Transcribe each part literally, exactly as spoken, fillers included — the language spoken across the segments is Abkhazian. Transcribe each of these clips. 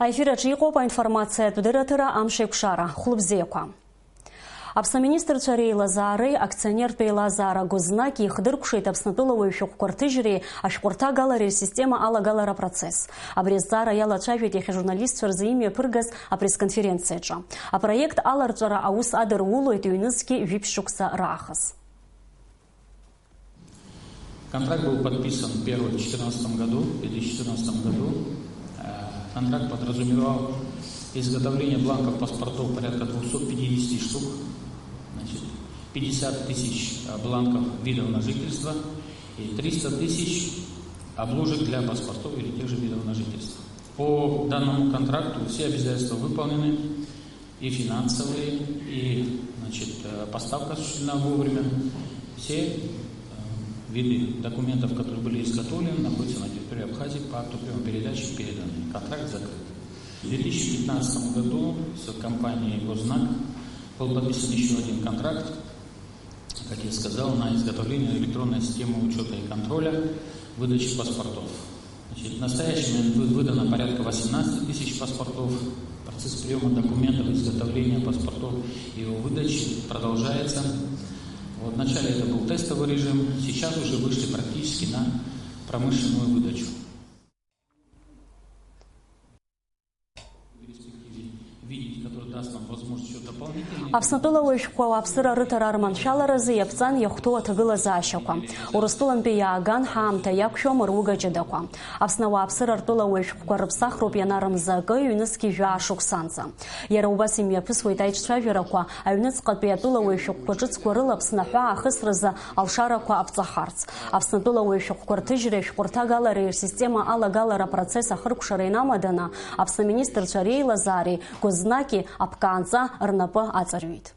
Аефир аҿы иҟоуп аинформациатә дырраҭара Амшеикәшара. Хәлыбзиақәа. Аԥсны аминистрцәа реилазаареи акционертә еилазаара Гознаки ихдыркәшеит Аԥснатәылауаҩ шәҟәқәа рҭыжьреи ашәҟәырҭагалареи рсистема алагалара апроцесс. Абри азҵаара иалацәажәеит иахьа ажурналистцәа рзы имҩаԥыргаз апресс-конференциаҿы. Апроект аларҵәара аус адырулоит ҩнызқьи жәиԥшь шықәса раахыс. Контракт был подписан первый в четырнадцатом году, в две тысячи четырнадцатом году. Э, контракт подразумевал изготовление бланков паспортов порядка двухсот пятидесяти штук, значит, пятьдесят тысяч, э, бланков видов на жительство и триста тысяч обложек для паспортов или тех же видов на жительство. По данному контракту все обязательства выполнены. И финансовые, и, значит, э, поставка осуществлена вовремя. Все, э, виды документов, которые были изготовлены, находятся на территории Абхазии, по акту приёма-передачи переданы. Контракт закрыт. В две тысячи пятнадцатом году с компанией «Гознак» был подписан ещё один контракт, как я сказал, на изготовление электронной системы учёта и контроля выдачи паспортов. Значит, в настоящий момент вы-, выдано порядка восемнадцати тысяч паспортов. Процесс приёма документов, изготовления паспортов и его выдачи продолжается. Вот, вначале это был тестовый режим, сейчас уже вышли практически на промышленную выдачу. Аԥснатәылауаҩ шәҟәқәа ауааԥсыра рыҭара арманшәаларазы иаԥҵан иахәҭоу аҭагылазаашьақәа. Урыстәылантәи иааган ҳаамҭа иақәшәом руга ҷыдақәа. Аԥсны ауааԥсыра ртәылауаҩ шәҟәқәа рыԥсахроуп ианарымза акы, ҩнызқьи жәаа шықәсанӡа. Иара убас имҩаԥысуеит аиҿцәажәарақәа аҩныҵҟатәи атәылауаҩ шәҟәқәа ҿыцқәа рыла Аԥсны аҳәаа ахысразы алшарақәа аԥҵахарц. Аԥснатәылауаҩ шәҟәқәа рҭыжьреи ашәҟәырҭагалареи рсистема алагалара апроцесс ахыркәшара инамаданы, Аԥсны аминистрцәа реилазаареи Гознаки аԥкаанҵа рнапы аҵарҩит.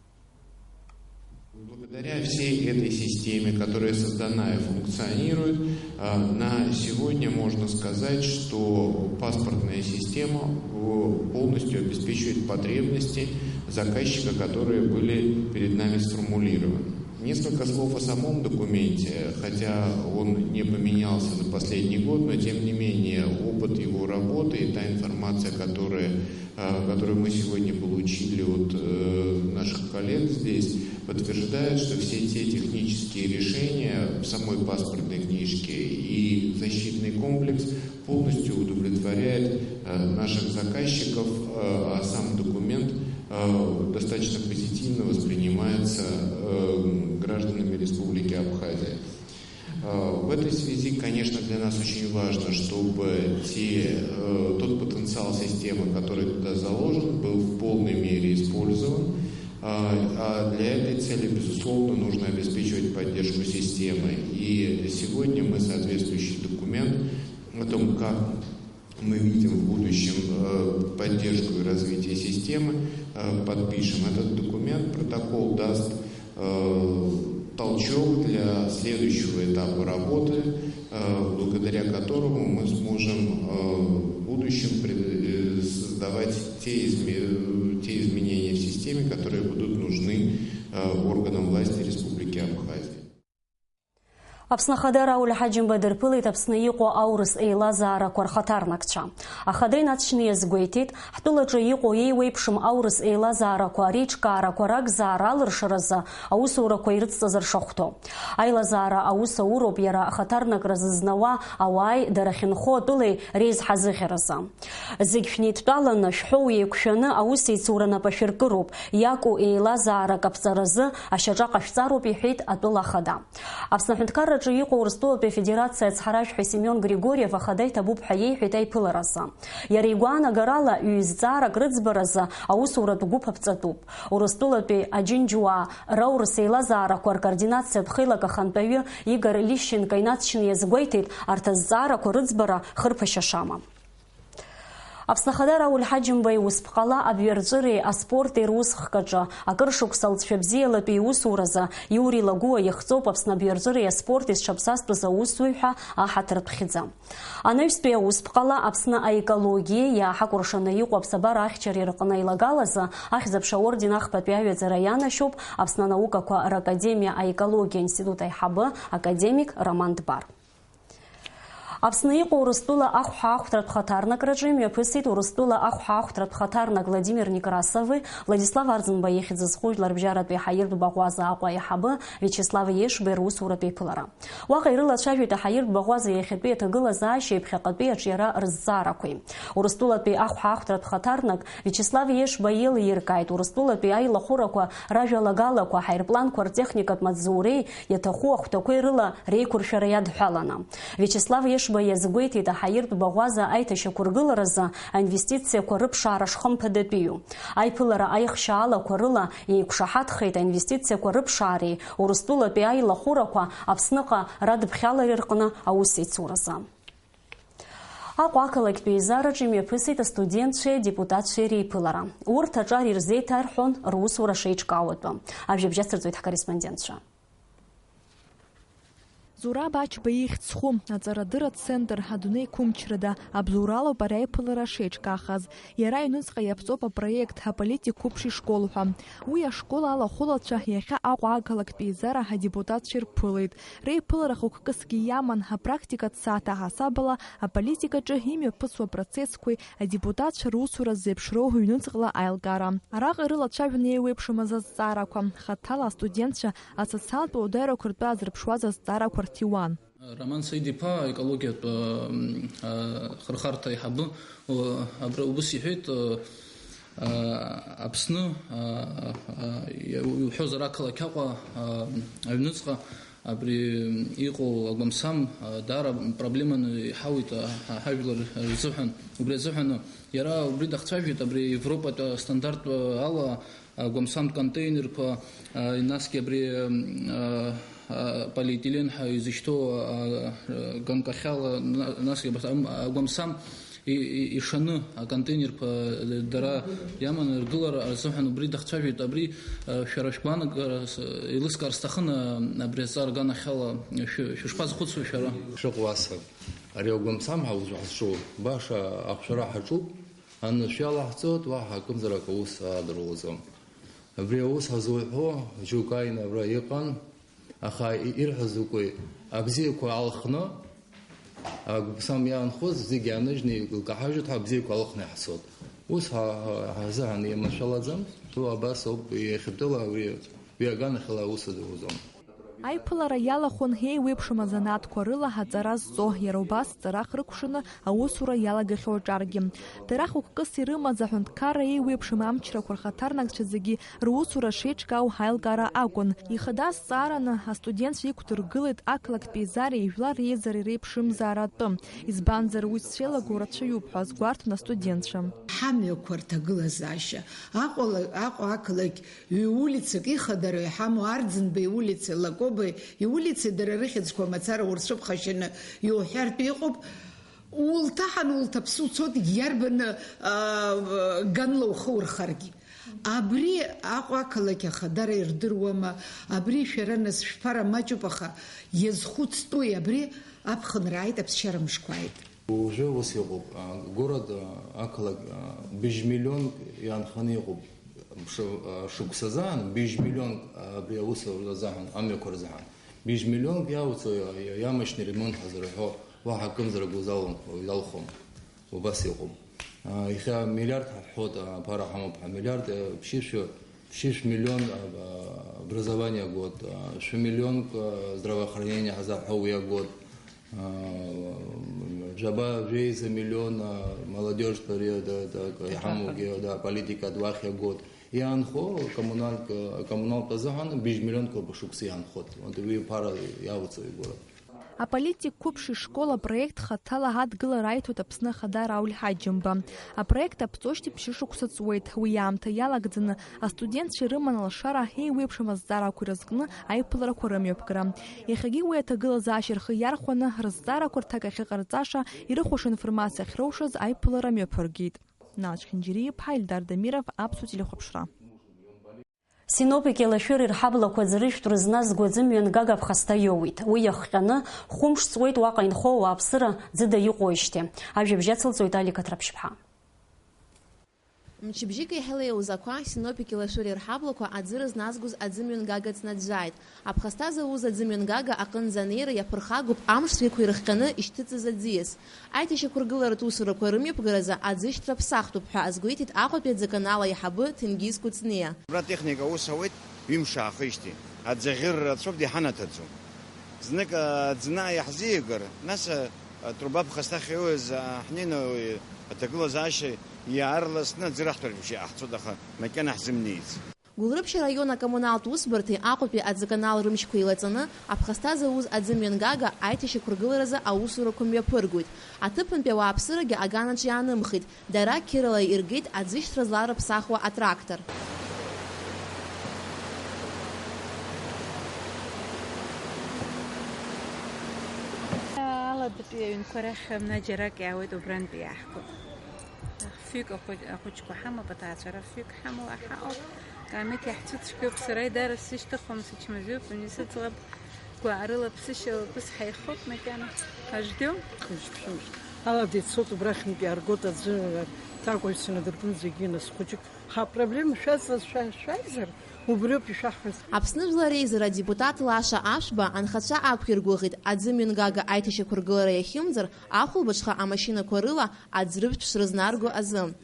Благодаря всей этой системе, которая создана и функционирует, а, на сегодня можно сказать, что паспортная система, э, полностью обеспечивает потребности заказчика, которые были перед нами сформулированы. Несколько слов о самом документе, хотя он не поменялся за последний год, но тем не менее опыт его работы и та информация, которая, э, которую мы сегодня получили от, э, наших коллег здесь, подтверждает, что все те технические решения в самой паспортной книжке и защитный комплекс полностью удовлетворяет, э, наших заказчиков, э, а сам документ, э, достаточно позитивно воспринимается, э, гражданами Республики Абхазия. Э, в этой связи, конечно, для нас очень важно, чтобы те, э, тот потенциал системы, который туда заложен, был в полной мере использован. А, а для этой цели, безусловно, нужно обеспечивать поддержку системы. И сегодня мы соответствующий документ о том, как мы видим в будущем, э, поддержку и развитие системы, э, подпишем. Этот документ, протокол даст, э, толчок для следующего этапа работы, э, благодаря которому мы сможем, э, в будущем пред-, э, создавать те изме-, те изменения в системе, которые будут нужны, э, органам власти Республики Абхазия. Аԥсны Ахада Рауль Ҳаџьымба дырԥылеит Аԥсны иҟоу аурыс еилазаарақәа рхаҭарнакцәа. Ахада инаҵшьны иазгәеиҭеит, ҳтәылаҿы иҟоу еиуеиԥшым аурыс еилазаарақәа реиҿкаарақәа ракзаара алыршаразы аусурақәа ирыцҵазар шахәҭоу. Аилазаара аус ауроуп иара ахаҭарнакра зызнауа ауааи дара ахьынхо атәылеи реизҳазыӷьаразы. Зегь шәнеидтәаланы, шәҳәоу еиқәшәаны аусеицура нап ашәыркыроуп, иаку еилазаарак аԥҵаразы ашьаҿа ҟашәҵароуп, иҳәеит атәыла ахада. Аԥсны аҳәынҭқарраҿы иҟоу Урыстәылатәи Афедерациа ацҳаражәҳәаҩ Семион Григорьев ахада иҭабуп ҳәа иеиҳәеит аиԥыларазы. Иара игәаанагарала, ҩ-зҵаарак рыӡбаразы аусуратә гәыԥ аԥҵатәуп. Урыстәылатәи аџьынџьуаа раурыс еилазаарақәа ркоординациатә хеилак ахантәаҩы Игор Лищенко инаҵшьны иазгәеиҭеит, арҭ азҵаарақәа рыӡбара хырԥашьа шамам. Аԥсны Ахада Рауль Ҳаџьымба иусԥҟала абҩарҵәыреи аспорти русхк аҿы акыр шықәса лҵшәа бзиалатәи иусуразы Иури Лагәыуа ихҵоуп Аԥсны абҩарҵәыреи аспорти зҽаԥсазтәыз аусзуҩ ҳәа аҳаҭыртә хьӡы. Анаҩстәи аусԥҟала Аԥсны аекологиеи иааҳакәыршаны иҟоу аԥсабара ахьчареи рҟны аилагалазы Ахьӡ-аԥша аорден ахԥатәи аҩаӡара ианашьоуп Аԥсны анаукақәа ракадемиа аекологиа институт аиҳабы академик Роман Дбар. Аԥсны иҟоу Урыстәыла ахәҳаахәҭратә хаҭарнакраҿы имҩаԥысит Урыстәыла ахәҳаахәҭратә хаҭарнак Владимир Некрасови, Владислав Арӡынба ихьӡ зху жәларбжьаратәи ҳаиртә баӷәаза Аҟәа аиҳабы Виачеслав Ешбеи русуратә еиԥылара. Уаҟа ирылацәажәеит аҳаиртә баӷәаза иахьатәи аҭагылазаашьеи ԥхьаҟатәи аҿиара рызҵаарақәеи. Урыстәылатәи ахәҳаахәҭратә хаҭарнак Виачеслав Ешба еилиркааит Урыстәылатәи аилахәырақәа ражәалагалақәа, ҳаирпланқәа ртехникатә маҵзуреи иаҭаху ахәҭақәеи рыла реиқәыршәара иадҳәаланы. Виачеслав Ешба иазгәеиҭеит аҳаиртә баӷәаза аиҭашьақәыргыларазы аинвестициақәа рыԥшаара шхымԥадатәиу. Аиԥылара аихшьаалақәа рыла еиқәшаҳаҭхеит аинвестициақәа рыԥшаареи Урыстәылатәи аилахәырақәа Аԥсныҟа радыԥхьалареи рҟны аусеицуразы. Аҟәа ақалақьтә еизараҿы имҩаԥысит астудентцәеи адепутатцәеи реиԥылара. Урҭ аҿар ирзеиҭарҳәон русура шеиҿкаау атәы. Ажәабжь ацырҵоит ҳкорреспондентцәа. Зураб Ачба ихьӡ зху аҵарадырратә центр адунеи қәымчрада абзоуралоуп ари аиԥылара шеиҿкаахаз. Иара иҩныҵҟа иаԥҵоуп апроект аполитик қәыԥши школ ҳәа. Уи ашкол алахәылацәа иахьа Аҟәа ақалақьтә еизара адепутатцәа ирԥылеит. Реиԥылара хықәкысгьы иаман, апрактикатә сааҭ аҳасабала аполитикаҿы имҩаԥысуа процессқәеи адепутатцәа русура зеиԥшроу ҩнуҵҟала аилкаара. Араҟа ирылацәажәон еиуеиԥшымыз азҵаарақәа, хаҭала астудентцәа асоциалтә уадаҩрақәа ртәы азырԥшуаз азҵаарақәа рҭиуан. Роман Саид-иԥа аекологиатә, м, а, хырхарҭа аиҳабы, о, абра убыс иҳәеит, о, а, Аԥсны, а, а, иу-, иуҳәозар ақалақь Аҟәа, а, аҩныҵҟа абри иҟоу агәамсам, а, даара проблеманы иҳауеит, а, ҳа-, ҳажәлар рзыҳәан. Убри азыҳәан иара убри дахцәажәеит, абри Европатә астандарт ала агәамсамтә контейнерқәа, а, насгьы абри, м, а, а, полиэтилен ҳәа изышьҭоу, а, а, ганкахьала, на-, насгьы абас, ам, агәамсам и-, и-, ишаны аконтейнерқәа дара иаманы ргылара азыҳәан убри дахцәажәеит. Абри, а, шәара шәгәаанагара с-, еилыскаар сҭахын, а, абри азҵаара аганахьала шәы-, шәышԥазхәыцуеи шәара? Шыҟоу аса, ари агәамсам ҳәа узы ҳазҿу, баша ахәшәара ҳаҿуп. Анышә иалаҳҵоит, уаҳа акымзарак аус аадырулаӡом. Абри аус ҳазуҳәо џьоук ааины абра иҟан, аха и-, ирҳәаз закәи, абзиақәа алхны, агәамсам иаанхоз зегь ааныжьны илкаҳажьуеит ҳәа абзиақәа алхны иаҳцоит. Ус ҳа-, ҳа-, ҳазыҳәан иманшәалаӡам, ду абас ауп иахьатәыла уи, уи аганахьала аус адыруаӡом. Аиԥылара иалахәын еиуеиԥшым азанааҭқәа рыла аҵара зҵо, иара убас ҵарах рыкәшаны аусура иалагахьоу аҿаргьы. Дара хықәкыс ирымаз аҳәынҭқарра еиуеиԥшым амчрақәа рхаҭарнакцәа зегьы русура шеиҿкаау аилкаара акәын. Ихада азҵаараны астудентцәа иқәдыргылеит ақалақьтә еизареи жәлар реизареи реиԥшымзаара атәы. Избанзар, уи зцәеилаго рацәаҩуп ҳәа азгәарҭон астудентцәа. Ҳамҩақәа рҭагылазаашьа, Аҟәала, Аҟәа ақалақь Ҩ-улицак ихадароу иҳамоу Арӡынба иулицеи Лакоба иулицеи дара рыхьӡқәа мацара урцәыԥхашьаны иуҳәартә иҟоуп. Улҭаҳан, улҭаԥсы уцоит, иарбаны, аа, ганла ухы урхаргьы. Абри Аҟәа ақалақь ахадара ирдыруама? Абри шәара нас шәԥара маҷуп, аха иазхәыцтәуи абри аԥхынра ааит аԥсшьара мышқәа ааит. Уажәы ус иҟоуп, а, город, а, ақалақь, а, быжь миллионк иаанханы иҟоуп. Мшы-, а, шықәсазаан быжь миллионк, а, абри аус азаҳан, амҩақәа рзаҳан. Быжь миллионк иауцо иа-, иа-, иамашьны ремонт ҳазырҳәо, уаҳа акымзарак узалхом, узалхом. Убас иҟоуп. А, иахьа миллиард ҳаҳәҳәоит, а, аԥара ҳамоуп ҳәа, миллиард, а, ԥшьышәы, ԥшьышә миллион, а, а, образование агод, а, шәы миллионк, а, здравоохранение ҳазаҳҳәо уи агод. Жәаба, жәеиза миллион, а, молодежь периода, да, иҳамоугьы, да, политика дуахь иагоит. Иаанхо коммунальк-, коммуналтә азыҳәан быжь миллионк лба шықәса иаанхоит. Уи ԥара иавҵоу игәыра. Аполитик қәыԥши школ апроект хаҭала адгылара аиҭоит Аԥсны Ахада Рауль Ҳаџьымба. Апроект аԥҵоижьҭеи ԥшьышықәса ҵуеит. Уи аамҭа иалагӡаны астудентцәа ирыман алшара еиуеиԥшым азҵаарақәа ирызкны аиԥыларақәа рымҩаԥгара. Иахьагьы уи аҭагылазаашьа рхы иархәаны, рызҵаарақәа рҭак ахьыҟарҵаша, ирыхәаша информациа ахьроушаз аиԥылара мҩаԥыргеит. Налч Хинџьириа-иԥҳа, Ильдар Дамиров, Аԥсуа телехәаԥшра. Синоптикқәа еилашәыра ирҳаблақәа ӡырыжәтә рызназго аӡымҩангага ԥхасҭа иоуеит. Уи иахҟьаны хәымш ҵуеит уаҟа инхо ауааԥсыра ӡыда иҟоуижьҭеи. Ажәабжь ацылҵоит Алик Аҭраԥшьԥҳа. Мчыбжьык еиҳа илеиуз ақәа, синоптики лашәыреи рҳаблақәа аӡы рызназгоз аӡымҩангага ҵнаӡәӡәааит. Аԥхасҭа зауз аӡымҩангага аҟынӡа анеира иаԥырхагоуп амш цәгьақәа ирыхҟьаны ишьҭыҵыз аӡиас. Аиҭашьақәыргыларатә усурақәа рымҩаԥгаразы аӡышьҭра ԥсахтәуп ҳәа азгәеиҭеит Аҟәатәи аӡыканал аиҳабы Ҭенгиз Кәыҵниа. Абра атехника аус ауеит, ҩымш аахижьҭеи. Аӡы аӷьырра рацәоуп, иҳанаҭаӡом. Знык аӡна иаҳзиагар, нас атруба ԥхасҭа ахьиоуз ҳнеины уи аҭагылазаашьа иаарласны аӡы раҳҭартә еиԥш иҟаҳҵоит, аха макьана ҳзымнеиц. Гәылрыԥшь араион акоммуналтә усбарҭеи Аҟәатәи аӡыканал рымчқәа еилаҵаны, аԥхасҭа зауз аӡымҩангага аиҭашьақәыргыларазы аусурақәа мҩаԥыргоит. Аҭыԥантәи ауааԥсырагьы аганаҿ иаанымхеит, дара қьырала иргеит аӡышьҭра зларыԥсахуа атрактор. Алабатәи аҩнқәа рахь абна џьарак иаауеит, убрантәи иаҳго. Фҩык ахәыҷ-, ахәыҷқәа ҳамоуп, аҭаацәара фҩык ҳамоуп, аҳаҟоуп. Каамеҭ иаҳцәыцәгьоуп, сара идара сышьҭыхуам, сычмазаҩуп, университет ҵлаб гәаарыла ԥсышьала ԥыс ҳаихоуп макьана. Ажәдыу? Ала дицоит, убрахьынтә иааргоит аӡы, ҭакәажә санадырбон зегьы нас хәыҷык. Ҳапроблема шәаҵа шәа-, шәаизар, убриоуп ишәаҳҳәаз. Аԥсны Жәлар Реизара адепутат Лаша Ашәба анхацәа ақәиргәыӷит, аӡымҩангага аиҭашьақәыргылара иахьымӡар, ахәылбыҽха амашьынақәа рыла аӡрыжәтә шрызнарго азы.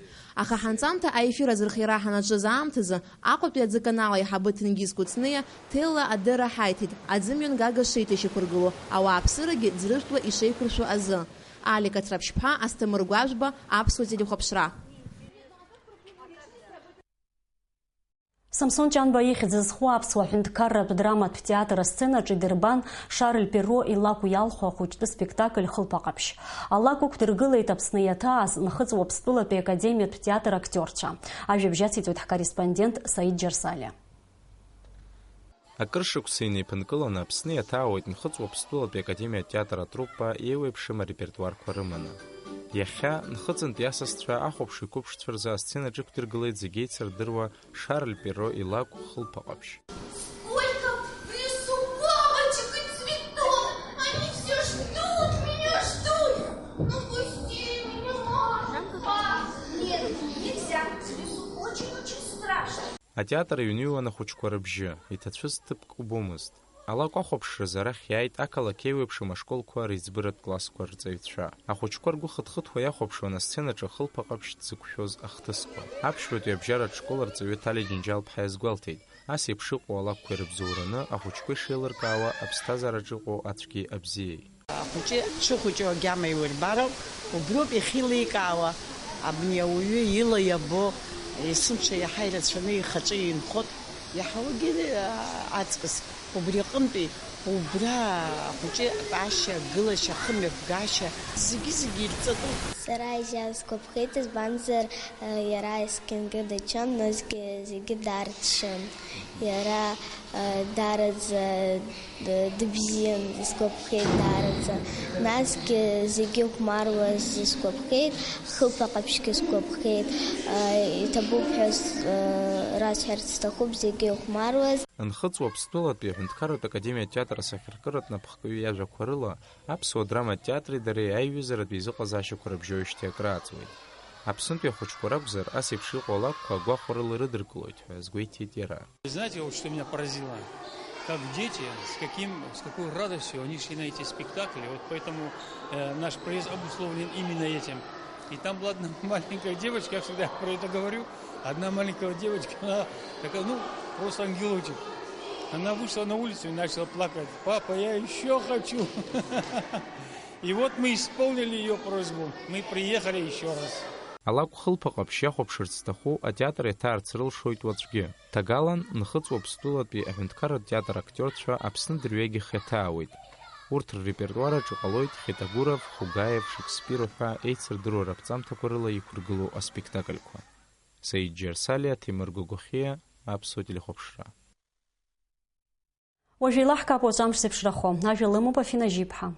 Аха ҳанҵамҭа аефир азырхиара ҳанаҿыз аамҭазы, Аҟәатәи аӡыканал аиҳабы Ҭенгиз Кәыҵниа ҭелла адырра ҳаиҭеит, аӡымҩангага шеиҭашьақәыргыло, ауааԥсырагьы ӡрыжәтәла ишеиқәыршәо азы. Алика Ҭраԥшьԥҳа, Асҭамыр Гәажәба, Аԥсуа телехәаԥшра. Самсон Ҷанба ихьӡ зху аԥсуа ҳәынҭқарратә драматә театр асценаҿы идырбан Шарль Перро илакә иалху ахәыҷтәы спектакль Хылԥа Ҟаԥшь. Алакә ықәдыргылеит Аԥсны иаҭааз Нхыҵ Уаԥстәылатәи академиатә театр актиорцәа. Ажәабжь ациҵоит ҳкорреспондент Саид Џьарсалиа. Акыр шықәса инеиԥынкыланы Аԥсны иаҭаауеит Нхыҵ Уаԥстәылатәи академиатә театр атруппа еиуеиԥшым арепертуарқәа рыманы. Иахьа, нхыҵынтәи асасцәа ахәаԥши-қәыԥшцәа рзы асценаҿы иқәдыргылеит зегь еицырдыруа Шарль Перро илакә Хылԥа Ҟаԥшь. Сколько в лесу бабочек и цветов! Они всё ждут меня, ждут! Ну, пусти меня, Маша! Нет, нельзя, в лесу очень-очень страшно. Атеатр иҩныҩуан ахәыҷқәа рыбжьы, иҭацәыз ҭыԥк убомызт. Алакә ахәаԥшразы арахь иааит ақалақь еиуеиԥшым ашколқәа реиҵбыратә классқәа рҵаҩцәа. Ахәыҷқәа ргәы хыҭхыҭуа иахәаԥшуан асценаҿы Хылԥа Ҟаԥшь дзықәшәоз ахҭысқәа. Аԥшьбатәи абжьаратә школ арҵаҩы Ҭали Џьынџьал-ԥҳа иазгәалҭеит, ас еиԥш иҟоу алакәқәа ирыбзоураны ахәыҷқәа ишеилыркаауа аԥсҭазаараҿы иҟоу ацәгьеи абзиеи. Ахәыҷы дшыхәыҷу агьама иурбароуп, убриоуп иахьеиликаауа абни ауаҩы ила иабо, есымша иаҳа ирацәаны ихаҿы инхоит, иаҳауагьы, а, аҵкыс. Убри аҟынтәи, убра ахәыҷы атәашьа, агылашьа, ахымҩаԥгашьа, зегьы-зегьы ирҵатәуп. Сара ижьа сгәаԥхеит, избанзар, а, иара есқьынгьы дыччон, насгьы зегьы дарччон. Иара, а, даараӡа д-, дыбзиан, сгәаԥхеит даараӡа. Насгьы зегьы ихәмаруаз сгәаԥхеит, Хылԥа Ҟаԥшьгьы сгәаԥхеит, а, иҭабуп ҳәа с-, а, расҳәарц сҭахуп, зегьы ихәмаруаз. Нхыҵ Уаԥстәылатәи аҳәынҭқарратә академиа атеатр асахьаркыратә напхгаҩы иажәақәа рыла, аԥсуа драматә театри дареи аиҩызаратә еизыҟазаашьақәа рыбжьоижьҭеи акрааҵуеит. Аԥснытәи ахәыҷқәа ракәзар, ас еиԥш иҟоу алакәқәа агәахәарыла ирыдыркылоит ҳәа азгәеиҭеит иара. Знаете, вот что меня поразило? Как дети, с каким, с какой радостью они шли на эти спектакли. Вот поэтому, э, наш приезд обусловлен именно этим. И там была одна маленькая девочка, я всегда про это говорю, одна маленькая девочка, она такая, ну, просто ангелочек. Она вышла на улицу и начала плакать: «Папа, я ещё хочу!» И вот мы исполнили её просьбу, мы приехали ещё раз. Алакә Хылԥа Ҟаԥшь иахәаԥшырц зҭаху атеатр иаҭаарц рылшоит уаҵәгьы. Ҭагалан, Нхыҵ Уаԥстәылатәи аҳәынҭқарратә театр актиорцәа Аԥсны дырҩегьых иаҭаауеит. Урҭ ррепертуар аҿы ҟалоит Хетагуров, Хугаев, Шекспир уҳәа еицырдыруа раԥҵамҭақәа рыла иқәыргылоу аспектакльқәа. Саид Џьарсалиа, Ҭемыр Гогохиа, Аԥсуа телехәаԥшра. Уажә еилаҳкаап уаҵәы амш зеиԥшрахо. Ажәа лымоуп Афина Жьиԥҳа.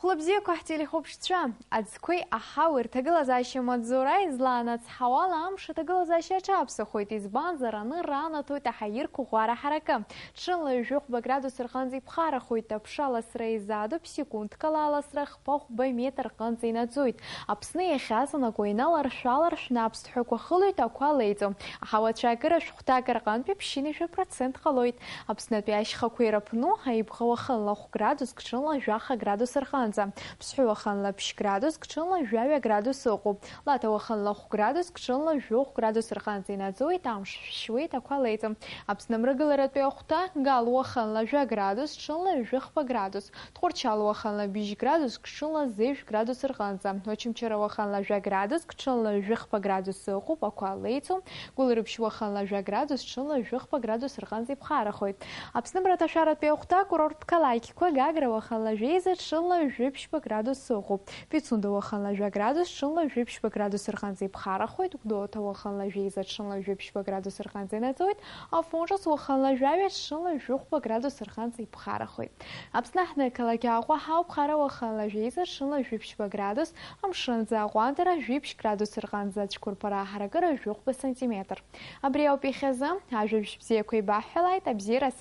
Хәлыбзиақәа ҳтелехәаԥшцәа, аӡқәеи аҳауеи рҭагылазаашьа маҵзура излаанацҳауала амш аҭагылазаашьа аҽаԥсахоит, избанзар, анырра анаҭоит аҳаирқәа ӷәӷәара ҳаракы. Ҽынла ҩажәи хәба градус рҟынӡа иԥхарахоит, аԥша аласра изаадоуп, секундк ала аласра хԥа-хәба метр рҟынӡа инаӡоит. Аԥсны иахьазынакуа иналаршә-ааларшәны аԥсҭҳәақәа хылоит, ақәа леиӡом. Аҳауа ацәаакыра шәҟәҭак рҟынтәи ԥшьынҩажәа процент ҟалоит. Аԥснытәи ашьхақәа ираԥну, аибӷа уахынла хә градус, ҽынла жәаха градус рҟынӡа. Ԥсҳәы уахынла ԥшь градус, ҽынла жәаҩа градус ыҟоуп. Лаҭа уахынла хә градус, ҽынла жәохә градус рҟынӡа инаӡоит, амш шәшьуеит, ақәа леиӡом. Аԥсны амрагыларатәи ахәҭа, Гал уахынла жәа градус, ҽынла ҩажәи хԥа градус. Тҟәарчал уахынла быжь градус, ҽынла зежә градус рҟынӡа. Очамчыра уахынла жәа градус, ҽынла ҩажәи хԥа градус ыҟоуп, ақәа леиӡом. Гәылрыԥшь уахынла жәа градус, ҽынла ҩажәи хԥа градус рҟынӡа иԥхарахоит. Аԥсны амраҭашәаратәи ахәҭа, акурорттә қалақьқәа, Гагра уахынла жәеиза, ҽынла ҩажәи ԥшьба градус ыҟоуп. Пицунда уахынла жәа градус, ҽынла ҩажәи ԥшьба градус рҟынӡа иԥхарахоит. Гәдоуҭа уахынла жәеиза, ҽынла ҩажәи ԥшьба градус рҟынӡа инаӡоит. Афон ҿыц уахынла жәаҩа, ҽынла ҩажәи хәба градус рҟынӡа иԥхарахоит. Аԥсны аҳҭнықалақь Аҟәа ҳауп, хара уахынла жәеиза, ҽынла ҩажәи ԥшьба градус, амшынӡы аҟәандара жәиԥшь градус рҟынӡа, ацәқәырԥара ҳаракыра жәохәба сантиметр. Абри ауп иахьазы, ажәабжь бзиақәа еибаҳҳәалааит, абзиараз!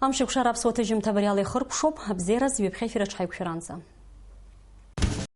Амш еиқәшара аԥсуа ҭыжьымҭа абри ала ихыркәшоуп, абзиараз, ҩаԥхьа ефир аҿы ҳаиқәшәаранӡа.